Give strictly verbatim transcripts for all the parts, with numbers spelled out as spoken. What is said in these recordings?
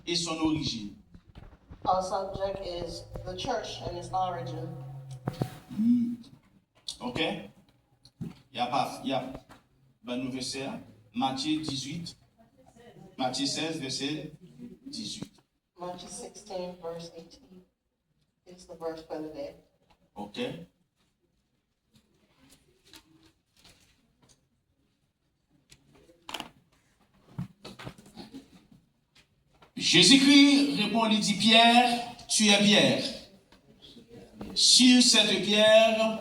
et son origine. Our subject is the church and its origin. Hmm. Ok? Y a pa, y a, ban nou vèsè a. Matye dizuit, Matye sèz, vèsè dizuit. Matthew sixteen, verse eighteen is the verse for the day. Ok? Jésus-Christ répond, il dit, Pierre, tu es Pierre. Sur cette pierre,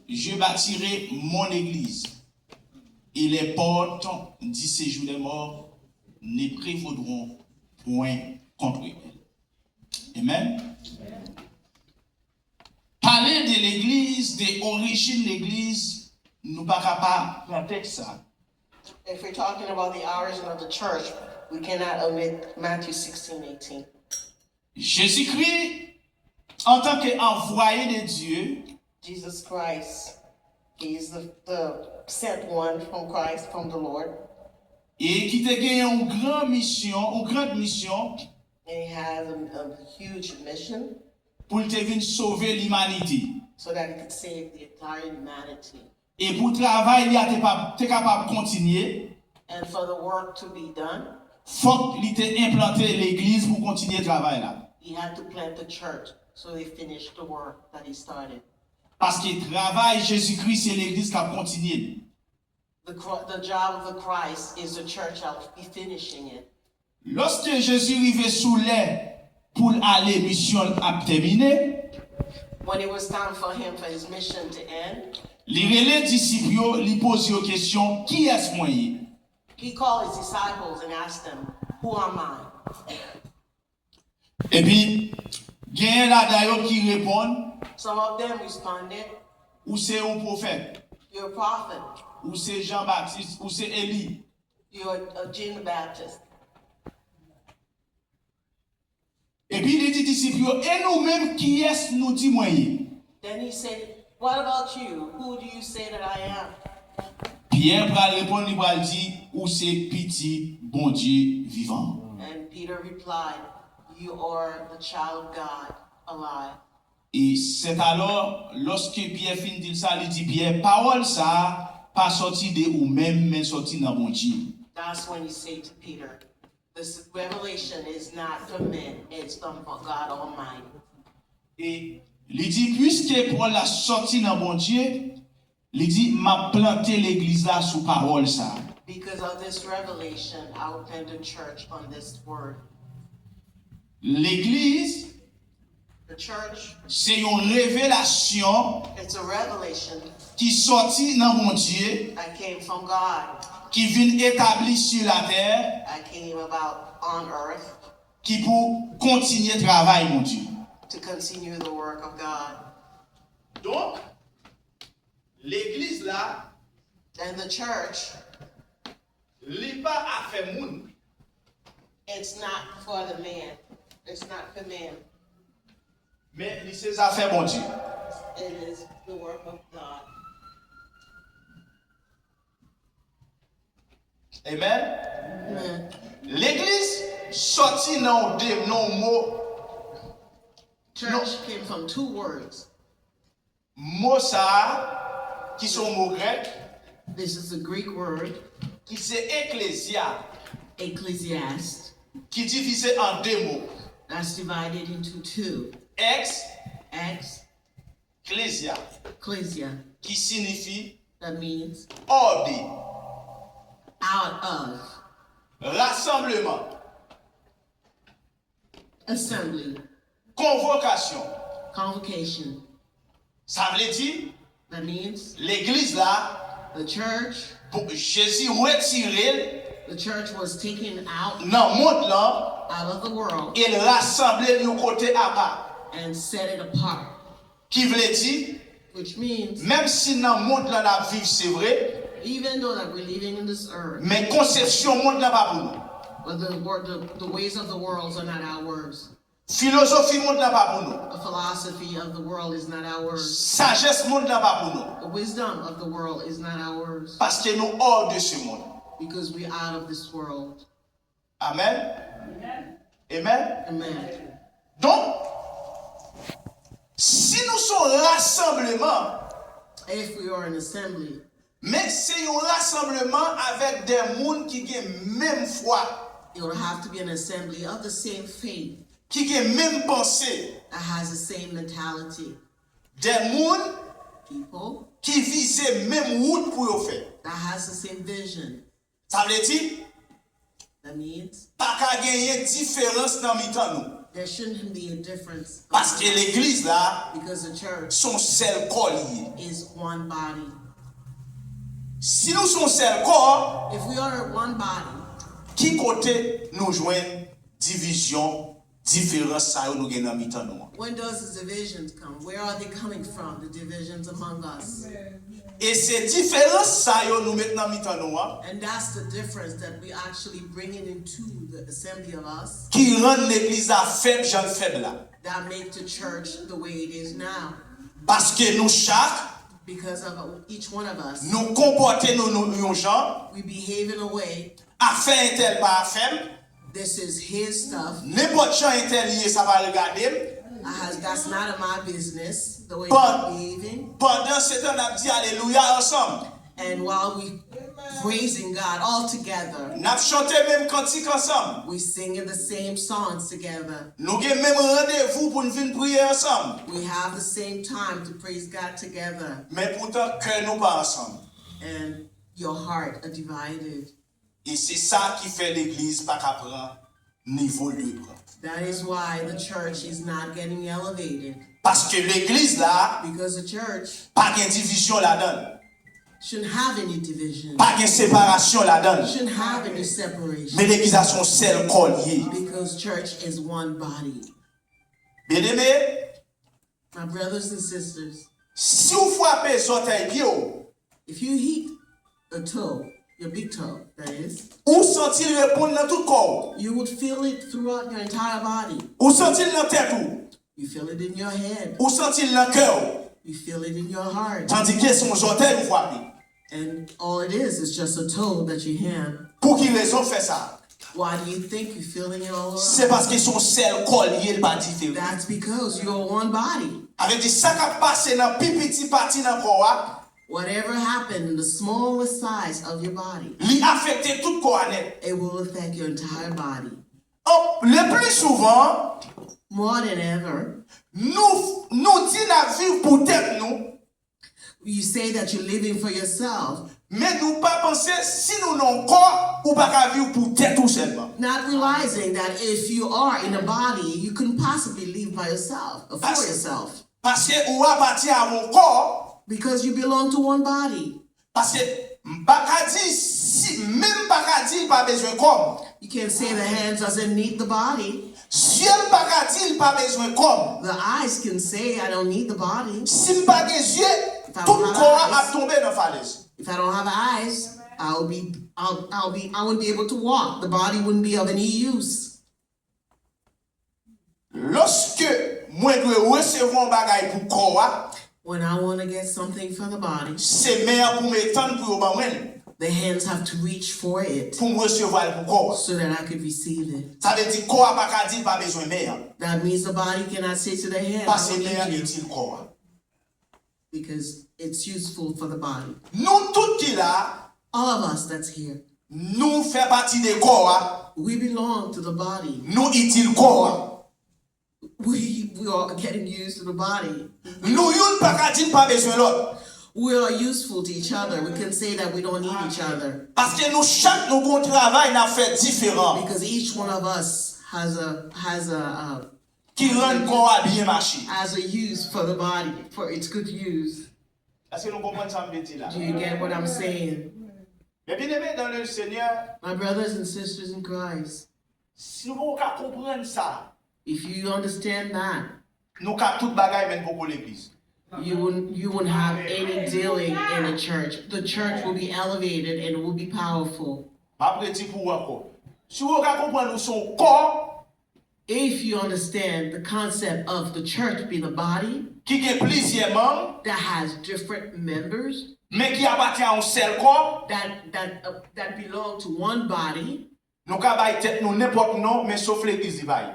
je bâtirai mon église. Et les portes du séjour des morts ne prévaudront point contre elle. Amen. Pale de legliz, de orijin legliz, nou pa ka pa pran tèks sa. If we're talking about the origin of the church, we cannot omit Matthew sixteen eighteen. Jezikri, antanke anvwaye de Dye, Jesus Christ, He is the, the sent one from Christ, from the Lord. E ki te genyen yon gran misyon, yon grand misyon, And He has a, a huge mission pou l te vin sove limanite. So that He could save the entire humanity. E pou travay li a te, pa, te kapab kontinye, And for the work to be done, fòk li te enplante legliz pou kontinye travay la. He had to plant the church so they finished the work that He started. Paske travay Jezikri se legliz k ap kontinye. The, cro- the job of the Christ is the church that will be finishing it. Lòske Jezi rive sou lè pou l ale, misyon l ap tèmine, When it was time for Him for His mission to end, li rele disip yo, li poze yo kesyon, "Kiyès mwen ye?" He called His disciples and asked them, "Who am I?" Epi, genyen ladan yo ki reponn, Some of them responded, "Ou se yon pwofèt, "You're a prophet, ou se Jan Batis, ou se Eli." You're a John the Baptist." Epi li di disip yo, "E nou menm, kiyès nou di mwen ye?" Then He said, "What about you? Who do you say that I am?" Pyè pral reponn, li pral di, "Ou se Pitit Bondye vivan." And Peter replied, "You are the child of God alive." E sètalò, lòske Pyè fin di l sa, li di Pyè, "Pawòl sa a pa sòti de ou menm, men sòti nan Bondye." That's when He said to Peter, "This revelation is not from men, it's from God Almighty." E li di, "Piske pawòl la sòti nan Bondye, li di, m ap plante legliz la sou pawòl sa a." Because of this revelation, I will plant the church on this word. Legliz The church, se yon revelasyon it's a revelation ki sòti nan Bondye, that came from God, ki vin etabli sou latè, that came about on earth ki pou kontinye travay Bondye. To continue the work of God. Donk, legliz la, And the church, li pa afè moun, it's not for the man. It's not for man. Men li se zafè Bondye. It is the work of God. Amen. Amen. Legliz sòti nan yon de, nan yon mo. Church came from two words. Mo sa a, ki se yon mo grèk, This is the Greek word, ki se eklezia, ecclesiast, ki divize an de mo. That's divided into two. Ex, Ex, klezia, ecclesia, ki siyifi that means hors de, out of, rasanbleman, assembly, konvokasyon. Convocation. Sa vle di, That means legliz la, the church, pou Jezi retire l the church was taken out, nan mond lan, out of the world, e l rasanble l yon kote apa. And set it apart. Ki vle di, Which means, menm si nan mond lan n ap viv, se vre, even though that we're living in this earth, men konsepsyon mond lan pa pou nou. But the, wor- the, the ways of the world are not our words. Filozofi mond lan pa pou nou. The philosophy of the world is not our words. Sajès mond lan pa pou nou. The wisdom of the world is not our words. Paske nou hors de ce monde. Because we're out of this world. Amen. Amen. Amen. Donk, si nou se yon rasanbleman, If we are an assembly, men se yon rasanbleman avèk de moun ki gen menm fwa, it will have to be an assembly of the same faith, ki gen menm panse, that has the same mentality, de moun people ki vize menm wout pou yo fè. that has the same vision. Sa vle di, That means pa ka genyen diferans nan mitan nou. There shouldn't be a difference Paske legliz la, because the church se yon sèl kò li ye. Is one body. Si nou se yon sèl kò, If we are one body, ki kote nou jwenn divizyon, diferans sa yo nou gen nan mitan nou an? When does the divisions come? Where are they coming from, the divisions among us? E se diferans sa yo nou met nan mitan nou an And that's the difference that we actually bringing into the assembly of us ki rann legliz la fèb jan l fèb la. That make the church the way it is now. Paske nou chak, Because of each one of us, nou konpòte nou, nou yon jan, we behave in a way, afè entèl pa afè m, this is his stuff. Nenpòt jan entèl ye, sa pa regade m. As that's not my business, the way But- you're behaving. Pandan se tan n ap di alelouya ansanm, And while we praising God all together, n ap chante menm kantik ansanm, we singing the same songs together. Nou gen menm randevou pou n vin priye ansanm, We have the same time to praise God together. Men poutan kè nou pa ansanm. And your heart are divided. E se sa ki fè legliz pa ka pran nivo l dwe pran. That is why the church is not getting elevated. Paske legliz la Because the church pa gen divizyon ladan l, shouldn't have any division. Pa gen separasyon ladan l. Shouldn't have any separation. Men legliz la se yon sèl kò l ye. Because church is one body. Byeneme, My brothers and sisters, si w frape zòtèy pye w, if you hit a toe, your big toe, that is, ou santi l reponn nan tout kò w. You would feel it throughout your entire body. Ou santi l nan tèt ou. You feel it in your head. Ou santi l nan kè w. You feel it in your heart. Tandike se yon zòtèy ou frape. And all it is is just a toe that you hand. Pou ki rezon w fè sa? Why do you think you're feeling it all around? Se paske se yon sèl kò l ye, l pa diferan. That's because you're one body. Avè di sa k ap pase nan pi piti pati nan kò a, Whatever happened in the smallest size of your body, li afekte tout kò a nèt. It will affect your entire body. An, le pli souvan, More than ever, nou, nou di n ap viv pou tèt nou, you say that you're living for yourself, men nou pa panse si nou nan yon kò, ou pa ka viv pou tèt ou sèlman. Not realizing that if you are in a body, you couldn't possibly live by yourself, or for Pas- yourself, Paske ou apatyen a yon kò, because you belong to one body. Paske m pa ka di, si, men m pa ka di l pa bezwen kò m. You can't say the hands doesn't need the body. Zye m pa ka di l pa bezwen kò m. The eyes can say, "I don't need the body." Si m pa gen zye, tout kò a ap tonbe nan falèz. If I don't have eyes, I'll be, I'll, I'll be, I wouldn't be able to walk. The body wouldn't be of any use. Lòske mwen dwe resevwa yon bagay pou kò a, When I want to get something for the body, se men an pou m etann pou yo ban mwen l, the hands have to reach for it pou m resevwa l pou kò a. So that I could receive it. Sa vle di kò a pa ka di l pa bezwen men an. That means the body cannot say to the hand, "I Paske don't men an need you," itil kò a. Because it's useful for the body. Nou tout ki la, All of us that's here, nou fè pati de kò a, we belong to the body. Nou itil kò a. We, we are getting used to the body. Nou youn pa ka di n pa bezwen lòt. We are useful to each other. We can say that we don't need each other Paske nou chak nou gon travay n ap fè diferan because each one of us has a has a uh, ki rann kò a byen mache. Has a use for the body for its good use. Èske nou konprann sa m vle di la? Do you get what I'm saying? Men byeneme dans le Seigneur, My brothers and sisters in Christ, si nou ka konprann sa, if you understand that, nou ka tout bagay men n poko legliz. You wouldn't, you wouldn't have any dealing in the church. The church will be elevated and it will be powerful. M ap redi pou ou ankò. Si ou ka konprann ou se yon kò If you understand the concept of the church being a body ki gen plizyè manm, that has different members men ki apatyen a yon sèl kò, that that uh, that belong to one body, Nou ka bay tèt nou nenpòt non, men sof legliz li pa ye.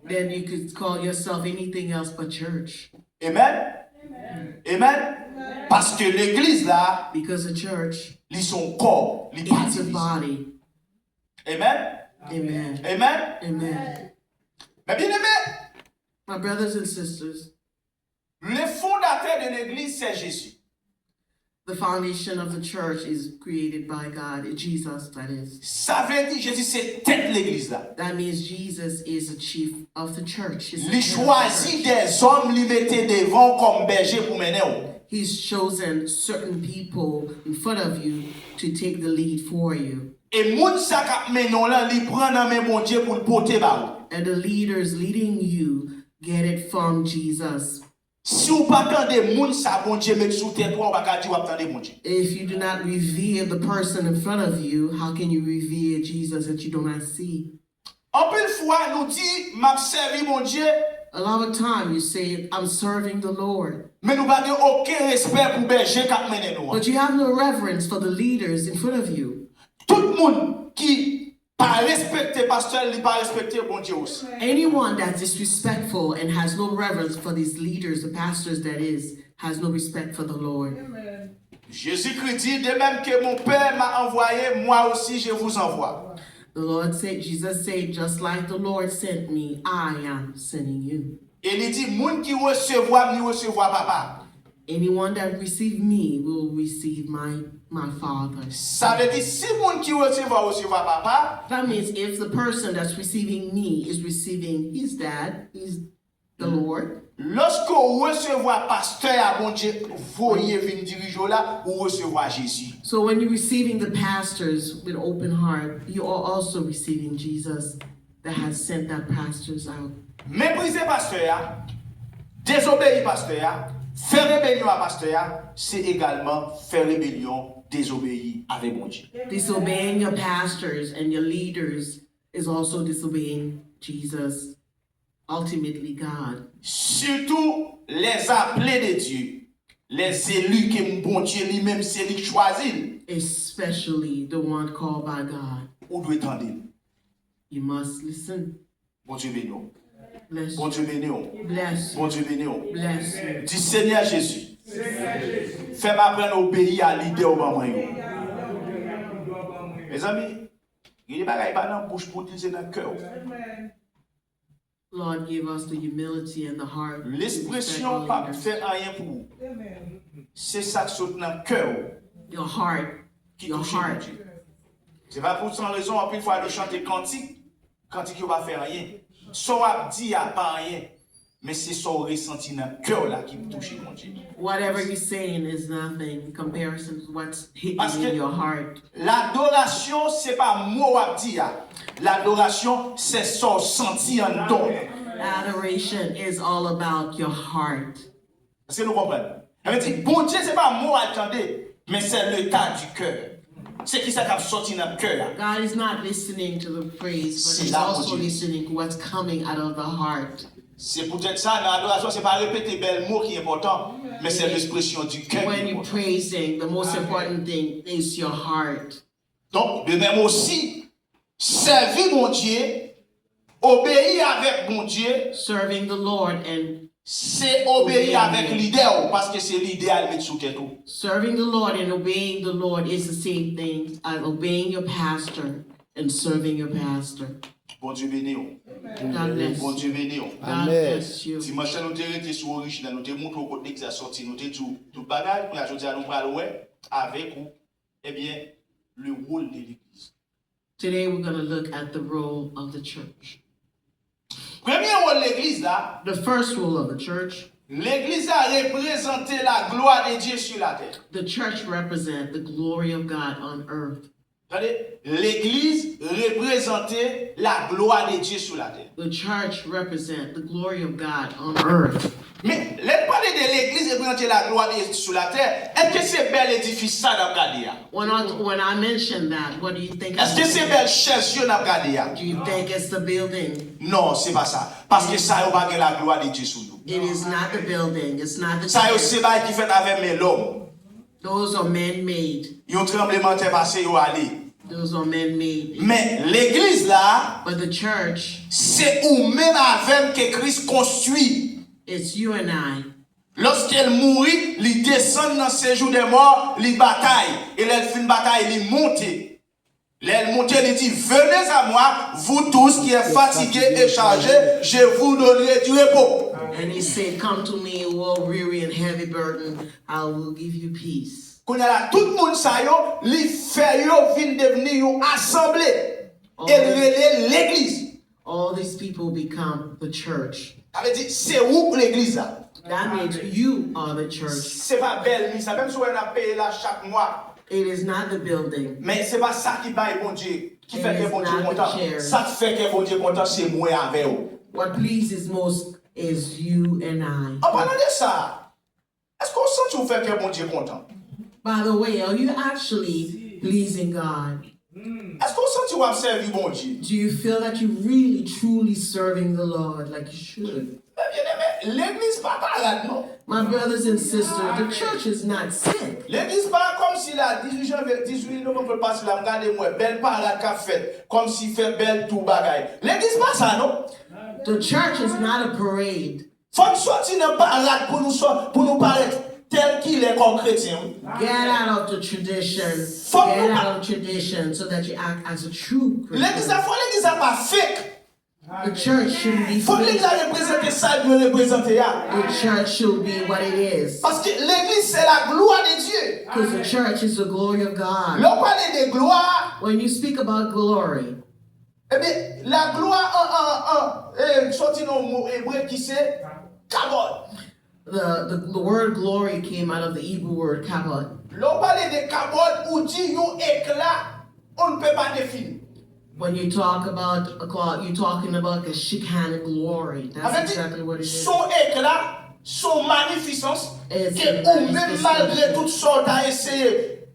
Then you could call yourself anything else but church. Amen? Amen? Paske legliz la, Because the church li se yon kò, li pa is a divize. Body. Amen? Amen. Amen? Amen. Men byeneme, My brothers and sisters, le fondatè de legliz se Jezi. The foundation of the church is created by God, Jesus, that is. Sa vle di Jezi se tèt legliz la. That means Jesus is the chief of the church. Is the Li head of the chwazi church. Dèzòm li mete devan w kòm bèje pou mennen w. He's chosen certain people in front of you to take the lead for you. E moun sa k ap mennen w lan, li pran nan men Bondye pou l pote ba ou. And the leaders leading you get it from Jesus. Si w pa tande moun sa Bondye met sou tèt ou an, ou pa ka di w ap tande Bondye. If you do not revere the person in front of you, how can you revere Jesus that you do not see? Anpil fwa, nou di, "M ap sèvi Bondye," A lot of time you say, "I'm serving the Lord," men nou pa gen okenn respè pou bèje k ap mennen nou an. But you have no reverence for the leaders in front of you. Tout moun ki pa respekte pastè, li pa respekte Bondye osi. Anyone that's disrespectful and has no reverence for these leaders, the pastors that is, has no respect for the Lord. Jezikri di, "De même que mon Père m'a envoyé, moi aussi je vous envoie." The Lord said, Jesus said, "Just like the Lord sent me, I am sending you." E li di, "Moun ki resevwa m, li resevwa Papa." Anyone that receive me will receive my my Father. Sa vle di, si moun ki resevwa, resevwa Papa, That means if the person that's receiving me is receiving his dad, is the Lord. Lòske w resevwa pastè a Bondye voye vin dirije w la, ou resevwa Jezi. So when you're receiving the pastors with open heart, you are also receiving Jesus that has sent that pastors out. Meprize pastè a, dezobeyi pastè a, fè rebelyon a pastè a, se egalman fè rebelyon, dezobeyi avèk Bondye. Disobeying your pastors and your leaders is also disobeying Jesus, ultimately God. Surtout les appelés de Dieu, les élus ke Bondye li menm se li k chwazi l, Especially the one called by God. Ou dwe tande l. You must listen. Bondye beni w. Bless you. Bondye beni w. Bless you. Bondye beni w. Bless you. Di, "Senyè Jezi, fè m aprann obeyi a lidè w ban mwen yo." Mezanmi, gen de bagay pa nan bouch pou w di l, se nan kè w. Lord, give us the humility and the heart to respect Lespresyon our p ap leaders. Fè anyen pou ou. Se sa k sot nan kè w Your heart. Ki Your touche heart. Bondye. Se pa pou san rezon, anpil fwa nou chante kantik, kantik yo pa fè anyen. Sa w ap di a pa anyen, men se sa w resanti nan kè w la ki touche Bondye. Whatever you're saying is nothing comparison to what's hidden Paske in your heart. Ladorasyon se pa mo w ap di a. Ladorasyon se sa w santi anndan w. Adoration is all about your heart. Èske nou konprann? Sa vle di, Bondye se pa mo w al tande, men se leta di kè. Se kisa k ap soti nan kè a. God is not listening to the praise, but Se he's la also Bondye. Listening to what's coming out of the heart. Se poutèt sa, nan adorasyon, se pa repete bèl mo ki enpòtan, men se lespresyon di kè When ki you're enpòtan. Praising, the most important thing is your heart. Donk, de menm osi, sèvi Bondye, obeyi avèk Bondye, Serving the Lord and se obeyi avèk lidè w, paske se lidè a l met sou tèt ou. Serving the Lord and obeying the Lord is the same thing as obeying your pastor and serving your pastor. Bondye beni w. God bless. Bondye beni w. God bless you. Dimanch la, nou te rete sou orijin la, nou te montre w kot legliz la soti, nou te di w tout bagay. Kounye a, jodi a, nou pral wè avèk ou, ebyen, le wòl de legliz. Today we're going to look at the role of the church. Premye wòl legliz la, The first role of the church, legliz la reprezante la gloire de Dieu sur la terre. The church represents the glory of God on earth. Tande, legliz reprezante la gloire de Dieu sur la terre. The church represents the glory of God on earth. Men, lè n pale de legliz reprezante la gloire de Dieu sur la terre, èske se bèl edifis sa n ap gade a? When I, when I mention that, what do you think? I'm Èske se thinking? Bèl chèz yo n ap gade a? Do you think it's the building? Non, se pa sa. Paske sa yo pa gen la gloire de Dieu sou yo. It is not the building. It's not the Sa yo church. Se bagay ki fèt avè men lòm. Those are man-made. Yon tranblemanntè pase, yo ale. Those are man-made. Men legliz la, But the church, se ou menm avè m ke Kris konstwi. It's you and I. Lòske l mouri, li desann nan sejou dè mò, li batay. E lè l fin batay, li monte. Lè l monte, li di, venez à moi, vous tous qui êtes fatigués et chargés, je vous donnerai du repos. And he said, come to me, who are weary and heavy burden, I will give you peace. Kounye a la, tout moun sa yo, li fè yo vin devni yon asanble. E l rele legliz. All these people become the church. Sa vle di, se ou k legliz la. That means you are the church. Se pa bèl mi sa, menm si w wè n ap peye la chak mwa. It is not the building. Men se pa sa ki bay Bondye, ki fè It kè is Bondye not the kontan. chairs. Sa k fè kè Bondye kontan, se mwen avè w. What pleases most is you and I. An palan de sa, èske w santi w fè kè Bondye kontan? By the way, are you actually pleasing God? Èske w santi w ap sèvi Bondye? Do you feel that you're really, truly serving the Lord like you should? Men byeneme, legliz pa parad non. My brothers and sisters, the church is not sick. Legliz pa kòmsi la, dizuit janvye, dizuit novanm pou l pase la, m gade m wè bèl parad k ap fèt, kòmsi fè bèl tou bagay. Legliz pa sa non. The church is not a parade. Fò n sòti nan parad pou nou sò, pou nou parèt tèl kilè kòm kretyen wi. Get out of the tradition. Fòk Get nou pa- out of tradition so that you act as a true Legliz la, Christian. Fò legliz la pa fake. The church shouldn't be Fòk legliz la fake. Reprezante sa l dwe reprezante a. The church should be what it is. Paske legliz se la gloire de Dieu. Because the church is the glory of God. Lè w pale de glwa, When you speak about glory, ebyen, la gloire an, an, an, e, sòti nan yon mo ebre ki se kabod. the, the, the word glory came out of the Hebrew word kabod. Lè w pale de kabod, ou di yon ekla, on ne peut pas définir. When you talk about a cloud, you're talking about the Shekinah glory. That's Avè di, exactly what it is. Son ekla, son manifisans, It's ke a ou menm malgre manifestation. Tout sa w ta eseye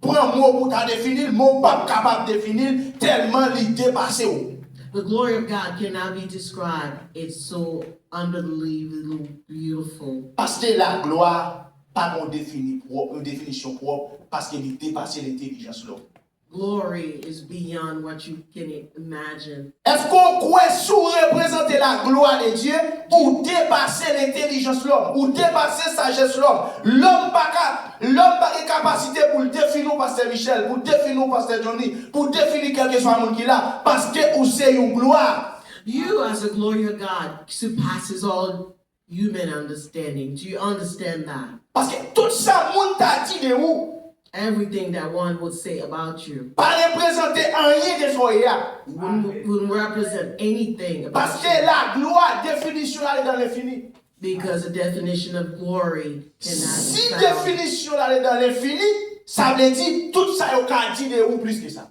pran mo pou ta defini l, men w p ap kapab defini l, tèlman li depase w. The glory of God cannot be described. It's so unbelievably beautiful. Paske laglwa pa gen yon defini pwòp, yon definisyon pwòp, paske li depase lentelijans lòm. Glory is beyond what you can imagine. Èske w kwè si w reprezante laglwa de Dye, ou depase lentelijans lòm, ou depase sajès lòm? Lòm pa ka, lòm pa gen kapasite pou l defini w, Pastè Michel, pou defini w, Pastè Johnny, pou defini kèlkeswa moun ki la, paske ou se yon glwa. You, as a glory of God, surpasses all human understanding. Do you understand that? Paske tout sa moun ta di de ou Everything that one would say about you pa reprezante anyen de sa w ye a. wouldn't, wouldn't represent anything about Paske laglwa, definisyon l ale dan lenfini. Because the definition of glory cannot Si be found. Definisyon l ale dan lenfini, sa vle di tout sa yo ka di de ou plis ke sa.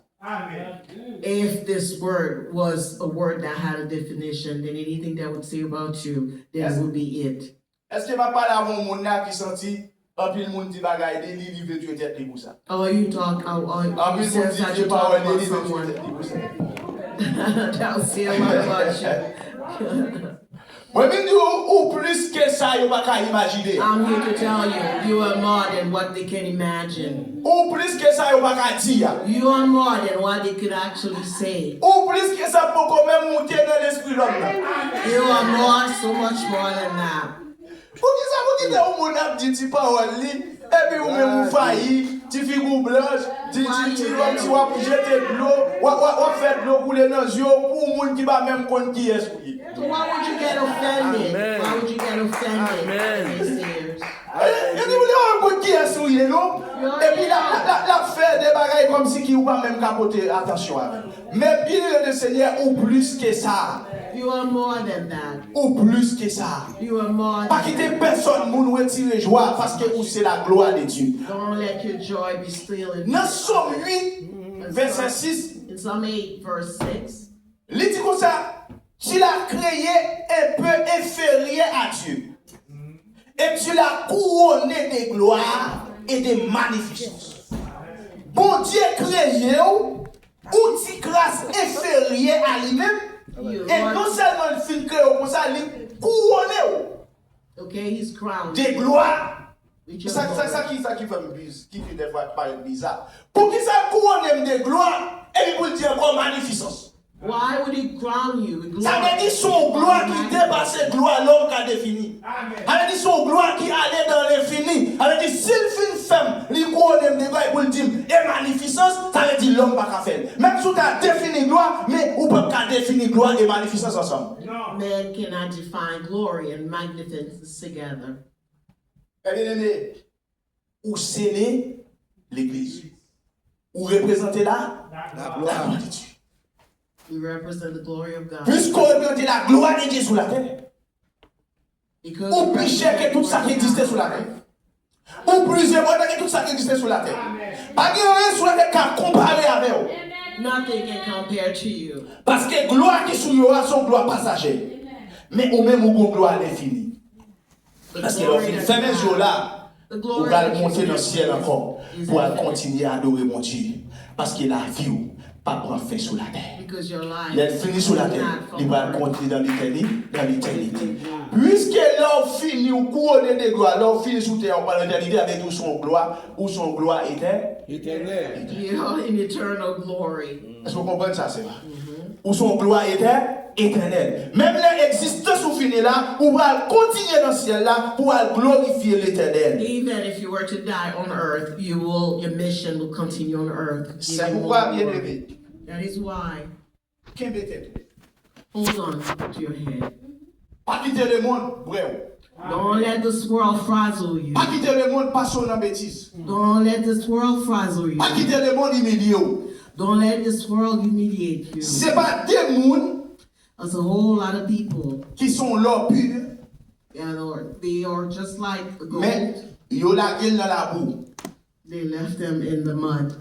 If this word was a word that had a definition, then anything that would say about you, then Yes. Would be it. Èske m ap pale avè yon moun la ki santi anpil moun di bagay de li, li vle touye tèt li pou sa? Oh, you talk, oh, oh, Anpil you moun says di that vye you talk pawòl de about li vle touye someone. Tèt li pou sa. That'll say a lot about you. Mwen vin di ou, ou plis ke sa yo pa ka imajine. I'm here to tell you, you are more than what they can imagine. Ou plis ke sa yo pa ka di a. You are more than what they could actually say. Ou plis ke sa poko menm moute nan lespri lòm nan. You are more, so much more than that. Poukisa pou kite yon moun ap di ti pawòl li, epi ou menm ou fayi, ti figi w blanch, ti, ti, ti lòm, si w ap jete dlo, w ap, w ap, w ap fè dlo koule nan zye w pou yon moun ki pa menm konn kiyès ou ye. So why would you get offended? Amen. Why would you get offended by Amen. naysayers? E, e di moun yo konn kiyès ou ye, non? Epi l ap, l ap, l ap, l ap fè de bagay kòmsi ki ou pa menm ka pote atansyon avè l. Men byeneme de Senyè, ou plis ke sa. You are more than that. Ou plis ke sa. You are more Pa than kite pèsòn moun retire jwa paske ou se laglwa de Dye. Don't let your joy be stealing. Nan Sòm uit, vèsè sis, In Psalm eight, verse six, li di konsa, Tu l'as créé un peu inférieur à Dieu, et tu l'as couronné de gloire et de magnificence. Bondye kreye w, ou ti kras enferyè a li menm, e non sèlman l fin kreye w konsa, li kouwone w okay, he's crowned de glwa Sa, sa, sa ki, sa ki fè m biz, ki, ki dèfwa parèt biza. Poukisa l kouwone m de glwa, epi pou l di ankò manifisans? Why would he crown you with glory? Sa vle di se yon glwa ki depase glwa lòm ka defini. Sa vle di se yon glwa ki ale dan lenfini. Sa vle di si l fin fè m, li kouwone m de glwa, epi pou l di m, e manifisans, sa vle di lòm pa ka fè l. Menm si w ta defini glwa, men ou p ap ka defini glwa e manifisans ansanm. Man cannot define glory and magnificence together. Mè byeneme, ou sele legliz. Ou reprezante la, la glwa de Dye. We represent the glory of God. Piske w reprezante la glwa de Dye sou latè, ou pi chè ke tout sa ki egziste sou latè. Ou plis enpòtan ke tout sa ki egziste sou latè. Pa gen anyen sou latè k ka konpare avè w. Nothing can compare to you. Paske glwa ki sou yo a se yon glwa pasajè. Men ou menm ou gon glwa lenfini. Paske lè w fin fèmen je w la, ou pral monte nan syèl ankò pou al kontinye adore Bondye. Paske lavi w p ap pran fen sou latè. Lè l fini sou latè, li pral kontinye nan letèni, nan letènite. Piske lè w fini, ou kouwone de glwa, lè w fini sou tè a, ou pral nan letènite, avèk ou se yon glwa, ou se yon glwa etè. Etènèl. You're in eternal glory. Èske w konprann sa, sè m? Ou se yon glwa etè, etènèl. Menm lè egzistans ou fini la, ou pral kontinye nan syèl la pou al glorifye Letènèl. Even if you were to die on earth, you will, your mission will continue on earth. Se poukwa, byeneme, That is why. Kenbe tèt ou. Hold on to your head. Pa kite lemonn bwè w. Don't let this world frazzle you. Pa kite lemonn pase w nan betiz. Don't let this world frazzle you. Pa kite lemonn imilye w. Don't let this world humiliate you. Se pa de moun There's a whole lot of people. Ki se yon lò pi. Yeah, Lord. They are just like gold. Men yo lage l nan labou. They left them in the mud.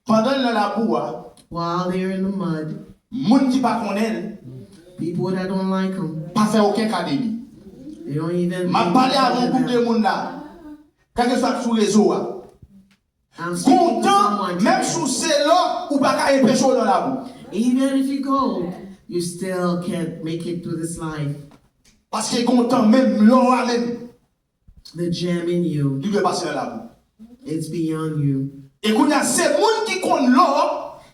Pandan l nan labou a, While they're in the mud, moun ki pa konnen l, people that don't like them, pa fè okenn ka de li. they don't even M ap pale avè yon gwoup de moun la, kèlkeswa k sou rezo a. I'm speaking to Gontan, someone menm today. Si w se lò, ou pa ka enpeche w nan labou. Even if you go, you still can't make it through this life. Paske gontan menm lò a menm, The gem in you, li dwe pase nan labou. It's beyond you. E kounye a, se moun ki konn lò,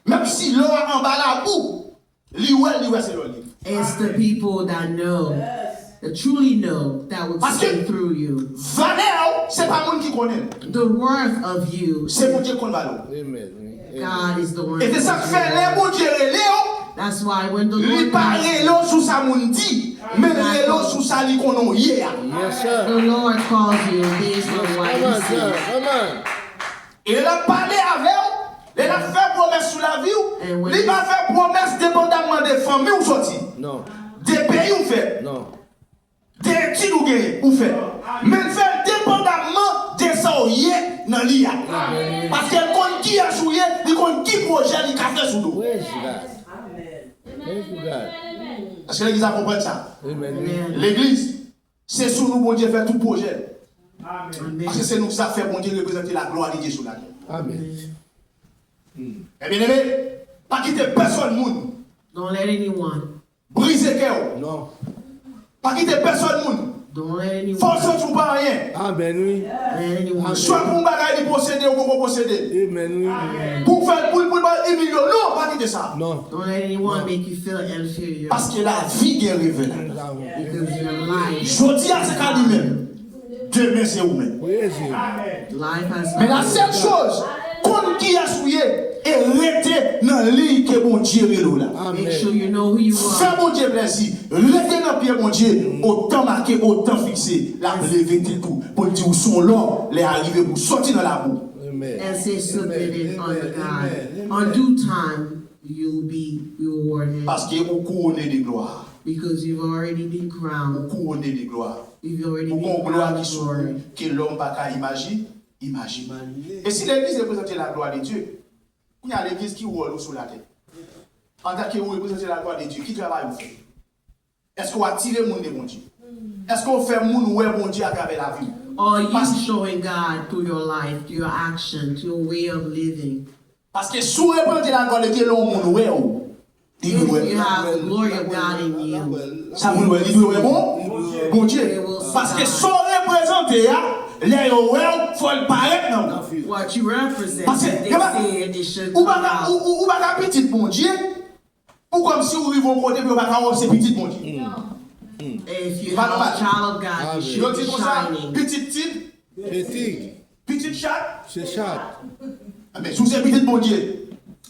menm si lò a anba labou, li wè l, li wè se lò li. It's the people that know, that truly know, that will see through you. Valè w, se pa moun ki konnen l. The worth of you, Se Bondye ki konn valè w. Amen. God is the one. E se sa k fè lè Bondye rele w, That's why when the li Lord pa calls rele you, w sou sa moun di, men l rele w sou sa li konnen w ye a. Yes, sir. The Lord calls you based on what Come you on, sir. see. Come on. E lè l ap pale avè w, lè l ap fè pwomès sou lavi w, li pa fè pwomès depandamman de fanmi w soti, Non. de peyi w fèt, Non. de etid ou genyen, ou fè. Men l fè l depandamman de sa w ye nan li a. Paske l konn kiyès ou ye, li konn ki pwojè li ka fè sou do. Praise God. Praise God. Èske legliz la konprann sa? Amen. Amen. Legliz, se sou nou Bondye fè tout pwojè l. Amen. Paske se nou ki sa fè Bondye reprezante la glwa de Dye sou latè. Amen. Ebyen, eme, pa kite pèsòn moun Don't let anyone. Brize kè w. Non. Pa kite pèsòn moun Don't let anyone. Fè w santi w pa anyen. Amen, wi. Let anyone. Swa pou yon bagay li posede ou poko posede. Amen, wi. Pou w fè l pou l pou l ba imilye w. Non, pa kite sa. Non. Don't let anyone make you feel inferior. Paske lavi gen revè ladan l. Because your life. Jodi a se ka li menm. Demen se ou menm. Wi, Jezi. Life has. Men la sèl choz, konn kiyès ou ye e rete nan liy ke Bondye rele w la. Make sure you know who you Fè are. Bondye plèzi, rete nan pye Bondye, otan make, otan fikse, l ap leve tèt ou pou l di w se yon lò, lè a rive pou w soti nan labou. Amen. And stay submitted under God. Amen. On due time, you'll be rewarded. Paske ou kouwone de glwa. Because you've already been Ou crowned. Kouwone de glwa. You've already Ou gon been glwa crowned ki with sou glory. ou, ke lòm pa ka imaji, imajine. E si legliz reprezante la glwa de Dye, kounye a legliz ki wòl ou sou latè? Antanke ou reprezante la glwa de Dye, ki travay ou fè? Èske w atire moun de Bondye? Èske w fè moun wè Bondye atravè lavi w? Are you showing God through your life, through your action, through your way of living? Paske si w reprezante la glwa de Dye, lè yon moun wè w, li dwe If wè. You have the glory of God in you. Sa moun wè, li dwe wè bon Bondye. Paske sa w reprezante a, Lè yo wè w, fò l parèt nan ou. What you represent, Paske if they yo pa, see it, it should ou pa come ka, ou, out. Ou, ou pa ka pitit Bondye, pou kòmsi ou rive yon kote pou yo pa ka wè w se pitit Bondye. If you are a child of God, you should Yo di be konsa, shining. Pitit tig, Pitit, pitit chat. Se chat. Men si w se pitit Bondye,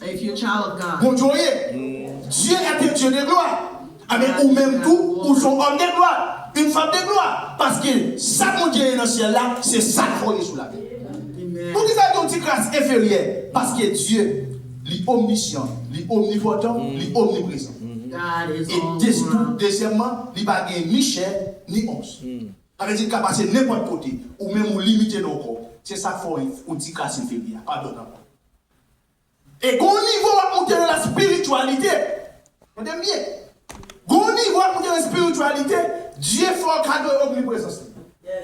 If you a child of God, Bondye w ye. Dieu est un Dieu de gloire. Amen. Ou menm tou, ou se yon homme de gloire, une femme de gloire. Paske sa Bondye ye nan syèl la, se sa l fò ye sou latè. amen. Poukisa gen yon ti kras enferyè? Paske Dye, li omnisyan, li omnipotan, li omniprezan. God is E all de tout, around. Dezyèmman, li pa gen ni chè, ni os. Sa vle di l ka pase nenpòt kote. Ou menm ou limite nan yon kò. Se sa k fè w yon ti kras enferyè. Padon ankò. E gon nivo w ap moute nan la spirityalite. Tande m byen. Gon nivo w ap moute nan spirityalite, Dye fè w kado omniprezans li.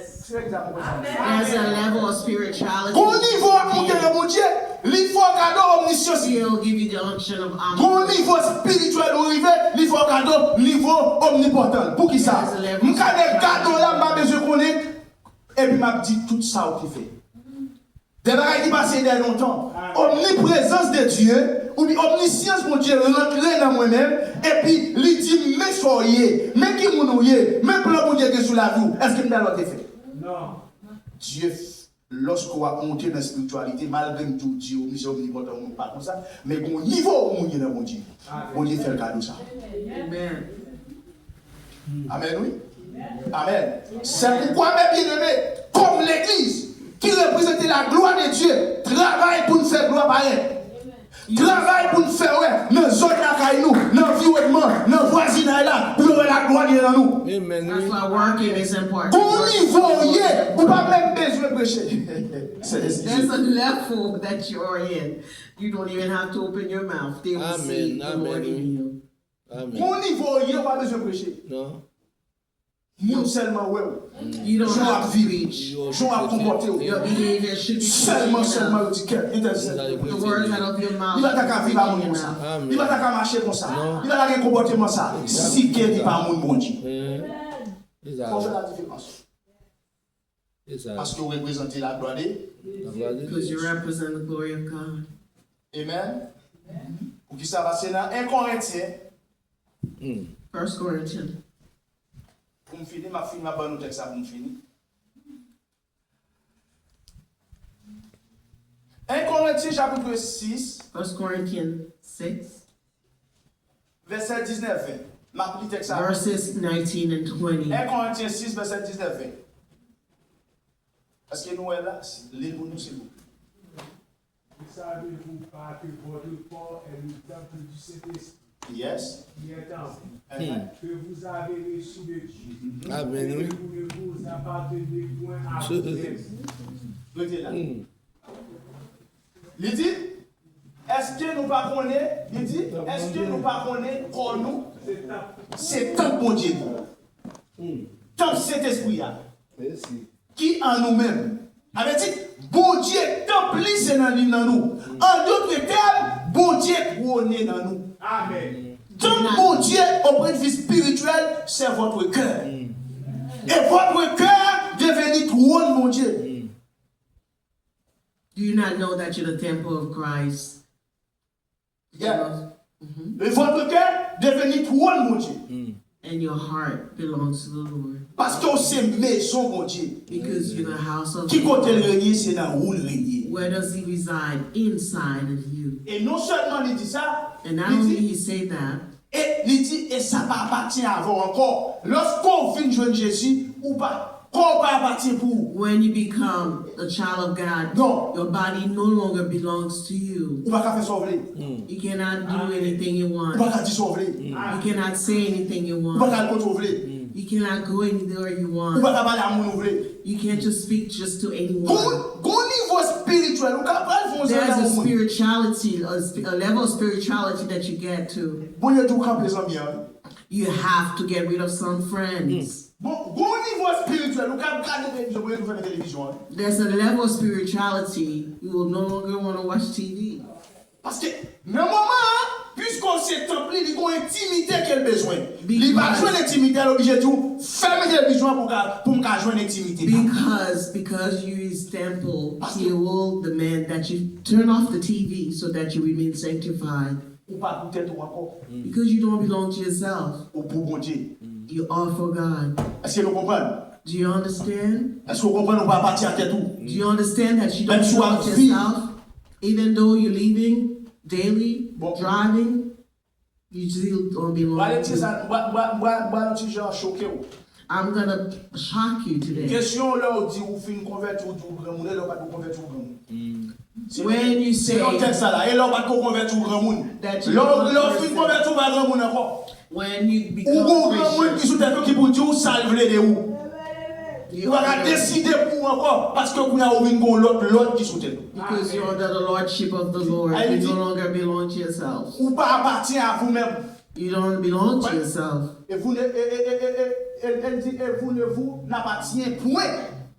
Se egzak mwen konsa. There's a level of spirituality. Gon nivo w ap moute nan Bondye, li fè w kado omnisyans li. He'll give you the unction of Gon nivo spirityèl ou rive, li fè w kado nivo omnipotan. Poukisa? M ka gen kado la, m pa bezwen konnen, epi m ap di tout sa ou te fè. De bagay ki pase dèyè lontan. Omniprezans de Dye, oubyen omnisyans Bondye rantre nan mwen menm, epi li di m, men sa w ye, men ki moun ou ye, men plan Bondye gen sou lavi w. Èske m ta lòt efè? Non. Dye, lòske w ap monte nan espirityalite, malgre m di w Dye omnisyan, omnipotan, ou pa konsa, men gon nivo ou moun ye nan Bondye. Bondye fè l kado sa. Amen. Amen, wi. Amen. C'est pourquoi, mes bien-aimés, comme l'église qui représente la gloire de Dieu, travay pou n fè glwa parèt. Travay pou n fè wè nan zòn lakay nou, nan anviwònman, nan vwazinay la, pou yo wè laglwa Dye nan nou. Amen, That's wi. why working is important. Gon nivo w ye, ou pa menm bezwen preche. Se There's a level that you are in. You don't even have to open your mouth. They will see Amen, the Lord amen, in wi. You. Amen. Gon nivo w ye, ou pa bezwen preche. Non. Moun sèlman wè w. You don't Jan w have ap to viv. preach. Jan w ap konpòte w. Your behavior should be Sèlman, speaking sèlman out. Yo di kèk entèl sèl. The words out of your mouth. Li pa ta ka viv a moun konsa. Li pa ta ka mache konsa. Li pa ta gen konpòteman sa. Si ke li pa moun Bondye. Eh, Se sa. Fò w fè la diferans. Se sa. Paske w reprezante laglwa de. Laglwa de Because you Dye. Represent the glory of God. Amen. Poukisa? Paske nan en Korentyen, First Corinthians. Pou m fini, m ap fini, m ap ban nou tèks la pou m fini. En Korentyen chapit sis, First Corinthians six, vèsè diznèf ven. M ap li tèks la. Verses nineteen and twenty. En Korentyen sis, vèsè diznèf ven. Èske nou wè la? Li l pou nou, silvouplè. Ne savez-vous pas que votre corps est le temple du Saint-Esprit Yes. qui est en vous, Amen. Que vous avez reçu de Dieu, Amen, et wi. Que vous ne vous appartenez point à vous-même? Rete la. Hmm. Li di, èske nou pa konnen, li di, èske nou pa konnen kò nou se tanp Bondye nou? Tanp Sentespri a. Ki an nou menm. Sa vle di, Bondye tanp li se nan li nan nou. An dòt tèm, Bondye twone nan nou. Amen. Tanp Bondye, au point de vue spirituel, c'est votre cœur. Et votre cœur devenir trône Bondye. Do you not know that you're the temple of Christ? Yeah. Et votre cœur devenir trône Bondye. And your heart belongs to the Lord. Paske w se mezon Bondye. Because you're the house of Ki kote l God. Renye, se nan ou l renye. Where does he reside? Inside of you. E non sèlman li di sa, And not li only di, he say that, e li di, e sa pa apatyen avè w ankò. Lòske w vin jwenn Jezi, ou pa, kò w pa apatyen pou ou. When you become a child of God, Non. Your body no longer belongs to you. Ou pa ka fè sa w vle. You cannot do anything you Ou want. Pa ka di sa w vle. You cannot say anything you Ou pa ka want. al kote w vle. You cannot go anywhere you Ou pa want. Ka pale a moun ou vle. You can't just speak just to anyone. Gon, gon nivo espirityèl ou ka pral fè yon There's a zanmi moun. Spirituality, a, sp- a level of spirituality that you get to. Bondye di w kanpe zanmi an. You have to get rid of some friends. Bon, gon nivo espirityèl ou ka gade televizyon, Bondye di w fèmen televizyon an. There's a level of spirituality you will no longer want to watch T V. Paske nan moman an, piske w se tanp li, li gon entimite ke l bezwen. Li pa jwenn entimite a, l oblije di w, fèmen televizyon an pou ka, pou m ka jwenn entimite. Because, because you is temple, he will demand that you turn off the T V so that you remain sanctified. Ou pa pou tèt ou ankò. Because you don't belong to yourself. Ou pou Bondye. You are for God. Èske nou konprann? Do you understand? Èske w konprann ou pa apatyen a tèt ou? Do you understand that you don't belong to yourself? Even though you're leaving daily, driving, you still don't belong. Pale ti sa, m ba, m ba, m ba, m ba yon ti jan choke w. I'm gonna shock you today. Kesyon lè w di ou fin konvèti, ou di ou granmoun, e lè w pa t ko konvèti, ou granmoun. When you say. Se nan tèks sa la, e lè w pa t ko konvèti, ou granmoun. Lè w fin konvèti, ou pa granmoun ankò. When you become a Christian. Ou gon granmoun ki sou tèt ou ki pou di w sa l vle de ou. Ou pa ka deside pou ou ankò, paske kounye a ou vin gon lòt lòd ki sou tèt ou. Because you're under the lordship of the Lord. You no longer belong to yourself. Ou pa apatyen a vou menm. You don't belong to yourself. Et vous ne, et, et, et, et, et, elle, elle dit, et vous ne vous n'appartient point.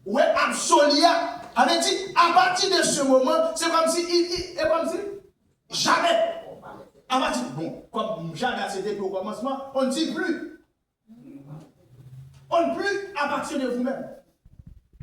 Ou wè absoli a, sa vle di, apati de se moman, se kòmsi, i, i, e kòmsi, jamè. Apati, bon, kòm jamè a se depi o kòmansman, on ne dit plus. On ne plus appartient de vous-même.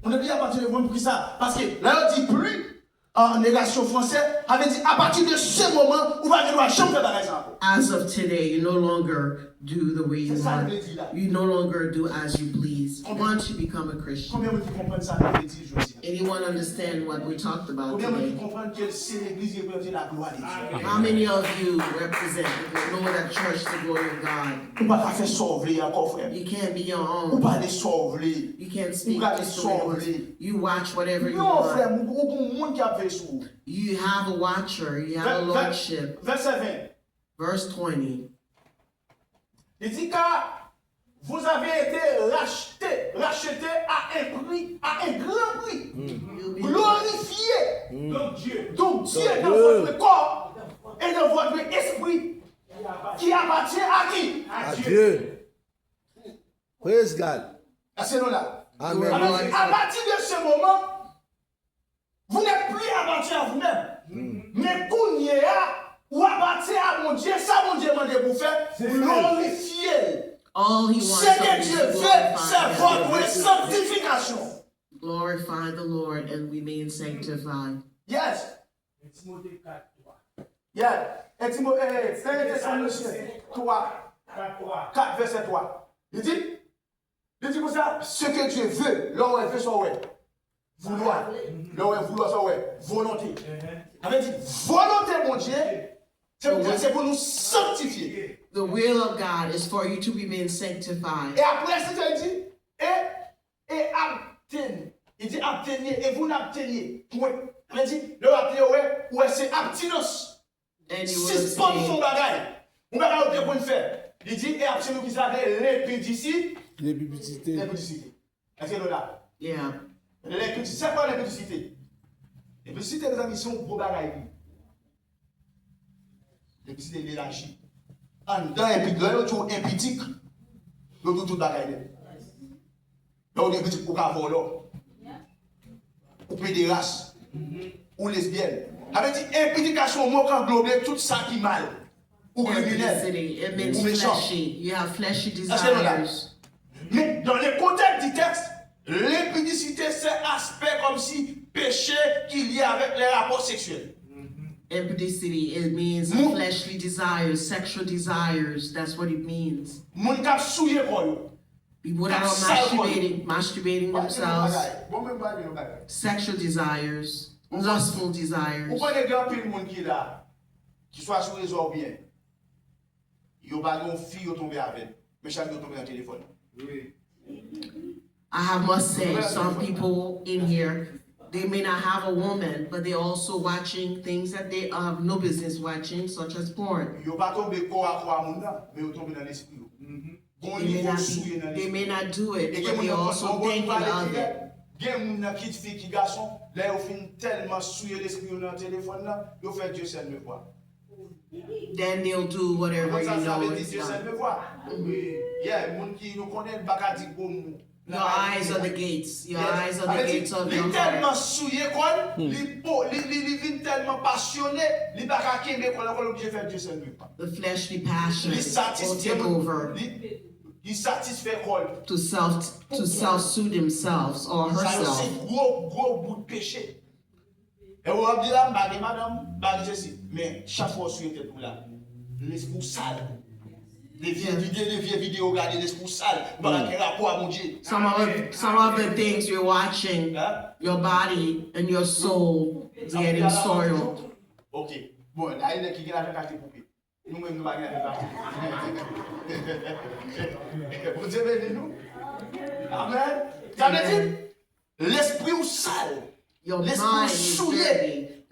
On ne plus appartient de vous-même, poukisa? Paske lè yo di plus, an negasyon fransè, sa vle di, apati de se moman, ou pa gen dwa janm fè bagay sa ankò. As of today, you no longer do the way you want. You no longer do as you please. Once you become a Christian. Konbyen moun ki konprann sa nou vle di jodi a? Anyone understand what we talked about today? Konbyen moun ki konprann ke se legliz reprezante laglwa de Dye? How many of you represent, know that church the glory of God? Ou pa ka fè sa w vle ankò, frè m. You can't be your own. Ou pale sa w vle. You can't speak just the way you want. Ou gade sa w vle. You watch whatever you want. Non, frè m, ou, ou gon moun k ap veye sou ou. You have a watcher, you have a lordship. Vèsè ven. Verse twenty. Li di, car vous avez été rachetés, rachetés à un prix, à un grand prix. Glorifiez donc Dieu dans votre corps et dans votre esprit, qui appartient à qui? À Dieu. Praise God. Èske nou la? Amen. Apati de se moman, vous n'êtes plus appartien à vous-même. Men kounye a, ou apatyen a Bondye, sa Bondye mande pou w fè, glorifye l. Ce que Dieu veut, c'est votre sanctification. Glorify the Lord and remain sanctified. Yes. Yeah. Timote, eh, Timote twa, kat vèsè twa. Li di, li di konsa, ce que Dieu veut, lè w wè veut sa w wè, vouloir, lè w wè vouloir sa w wè, volonté. Sa vle di, volonte Bondye, se pou, se pou nou sanktifye. The will of God is for you to remain sanctified. E apre, se sa li di, e E abteni. Li di abteni, e vous n'abteniez point. Sa vle di, lè w abteni, ou wè, ou wè se abstinans. Sispann fè yon bagay. Yon bagay ou te konn fè. Li di, e abteni ou ki sa vle, lenpidisi-, lenpidisite. Lenpidisite. Èske nou la? Yeah. Lenpidisite. Se kwa lenpidisite? Lenpidisite, mezanmi, se yon gwo bagay li. Enpi se te elaji. Anndan enpi, lè yo di w enpidik, yo di w tout bagay nèt. Lè w di enpidik, ou ka vòlò. Ou pederas. Ou lesbyèn. Sa vle di enpidik la se yon mo k anglobe tout sa ki mal. Ou kriminèl. Ou mechan. Èske nou la? Men dans le contexte du texte, l'impudicité, c'est aspect comme si péché qui lié avec les rapports sexuels. Impudicity, it means fleshly desires, sexual desires. That's what it means. Moun k ap souye kò yo. People that are masturbating, masturbating themselves. Sexual desires, lustful desires. Ou konnen gen anpil moun ki la, ki swa sou rezo oubyen yo pa gen yon fi yo tonbe avè l, men chak jou yo tonbe nan telefòn. I have must say, some people in here, they may not have a woman, but they also watching things that they have no business watching, such as porn. Yo pa tonbe kò a kò a moun nan, men yo tonbe nan lespri yo. Gon nivo souye nan lespri. They may not do it, but they also thinking of it. Gen moun nan kit fi ki gason, lè yo fin tèlman souye lespri yo nan telefòn nan, yo fè Dieu seul me voit. Then they'll do whatever you know is not. Yeah, moun ki nou konnen pa ka di gwo mo. Your eyes are the gates. Your eyes are the gates of your heart. Li tèlman souye kò l, li po, li, li, li vin tèlman pasyone, li pa ka kenbe kò l ankò, l oblije fè Dieu seul veut. The fleshly passion will take over. Li satisfè kò l. To self, to self-soothe himself or herself. Sa yo se gwo, gwo bout peche. E w ap di la, m pa gen madanm, m pa gen sesi. Men, chak fwa w souye tèt ou la, lespri w sal. De vye vide, de vye videyo w gade, lespri w sal. Ou pa ka gen rapò a Bondye. Some of the, some of the things you're watching, your body and your soul is getting soiled. Ok. Bon, la, e nèg ki gen lajan k achte poupe. Nou menm nou pa gen lajan k achte. Bondye beni nou. Amen. Sa vle di, lespri w sal. Lespri w souye.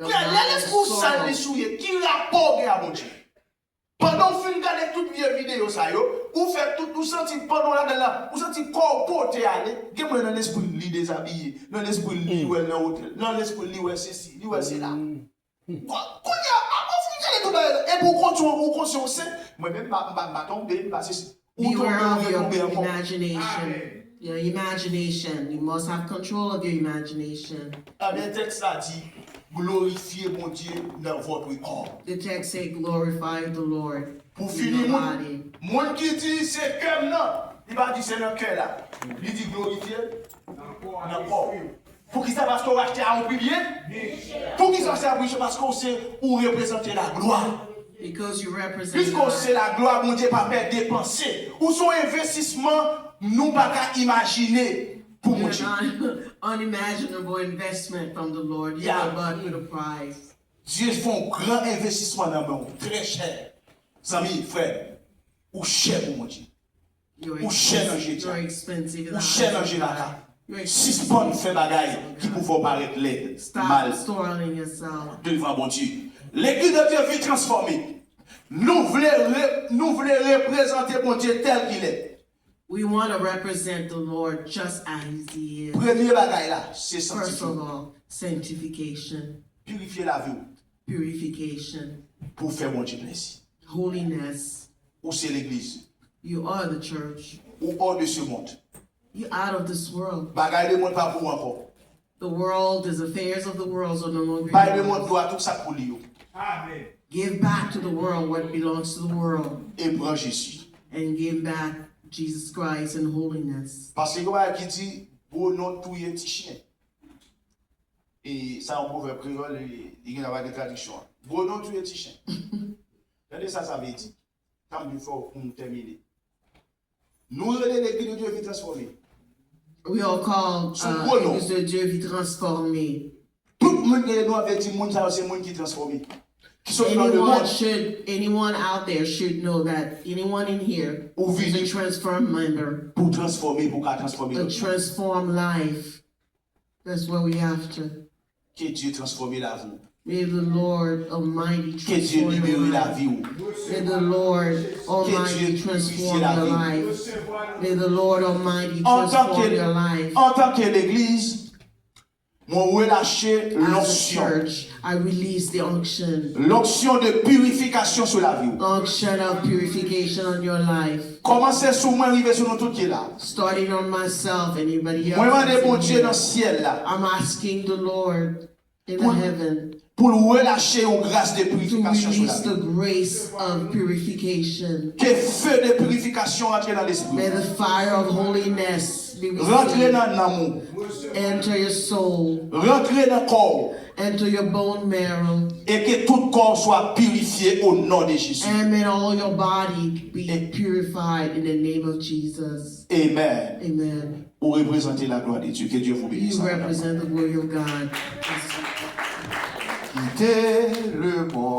Lè lespri w sal, li souye, ki rapò w gen a Bondye? Pandan w fin gade tout vye videyo sa yo, ou fè tout, ou santi pandan w ladan l la, ou santi kò w pote ale, gen moun nan lespri l li dezabiye, nan lespri l li wè l nan otèl, nan lespri l li wè sesi, li wè sela. Kounye a, apre w fin gade tout bagay la, epi w konti, ou konti w sen, mwen menm, m pa, m pa, m pa tonbe, m pa sesi. Ou tonbe, ou retonbe ankò. Beware of your imagination. Your imagination. You must have control of your imagination. Ebyen, tèks la di, glorifye Bondye nan votre corps. The text say, glorify the Lord in your body. Pou fini, moun, moun ki di se kè m nan, li pa di se nan kè la. Li di glorifye nan kò. Poukisa paske w achte a yon pri byen? Poukisa w se apriche? Paske w se, ou reprezante laglwa. Because you represent God. Piske w se laglwa, Bondye pa pè depanse. Ou se yon envestisman nou pa ka imajine pou Bondye. You're an unimaginable investment from the Lord. You are bought with a price. Dye fè yon gran envestisman nan men w, trè chè. Zanmi, frè, ou chè pou Bondye. Ou chè nan Jedi a. Ou chè nan Jedi a. Sispann fè bagay ki pou fè w parèt lèd, mal devan Bondye. Legliz de Dye vi transfòme. Nou vle re-, nou vle reprezante Bondye tèl ki l ye. We want to represent the Lord just as he is. Premye bagay la, se sanktifye. First of all, sanctification. Pirifye lavi w. Purification. Pou w fè Bondye plezi. Holiness. Ou se legliz. You are the church. Ou hors de ce monde. You out of this world. Bagay lemonn pa pou ou ankò. The world, the affairs of the world are no longer yours. Bay lemonn dwa tout sa k pou li yo. Amen. Give back to the world what belongs to the world. E pran Jezi. And give back Jesus Christ in holiness. Paske gen bagay ki di, gwo non touye ti chen. E sa yon pwovèb kreyòl, e, li gen avèk tradiksyon an. Gwo non touye ti chen. Gade sa sa vle di. Sa m vin fè w pou m tèmine. Nou rele legliz de Dye vi transfòme. We are called, uh, Legliz de Dye vi transfòme. Tout moun ki rele nou an vle di moun sa yo se moun ki transfòme. Ki soti nan lemonn. Anyone should, anyone out there should know that anyone in here is a transformed member. Ou vini pou transfòme, pou ka transfòme lòt moun. A transformed life. That's what we after. Ke Dye transfòme lavi w. May the Lord Almighty transform your life. Ke Dye libere lavi w. May the Lord Almighty transform your life. Ke Dye pirifye lavi w. May the Lord Almighty transform your life. Antanke, antanke legliz, mwen relache lonksyon. As a church, I release the unction. Lonksyon de purifikasyon sou lavi w. Unction of purification on your life. Kòmanse sou mwen, rive sou nou tout ki la. Starting on myself and anybody else that's in here. Mwen mande Bondye nan syèl la. I'm asking the Lord in the heaven pou l, pou l relache yon gras de purifikasyon sou lavi w. To release the grace of purification. Ke feu de purification rantre nan lespri w. May the fire of holiness be within. Rantre nan nanm ou. Enter your soul. Rantre nan kò w. Enter your bone marrow. E ke tout kò w swa pirifye o non de Jezi. And may all your body be purified in the name of Jesus. Amen. Amen. Ou reprezante la gloire de Dieu. Que Dieu vous bénisse. You represent the glory of God. Kite lemonn.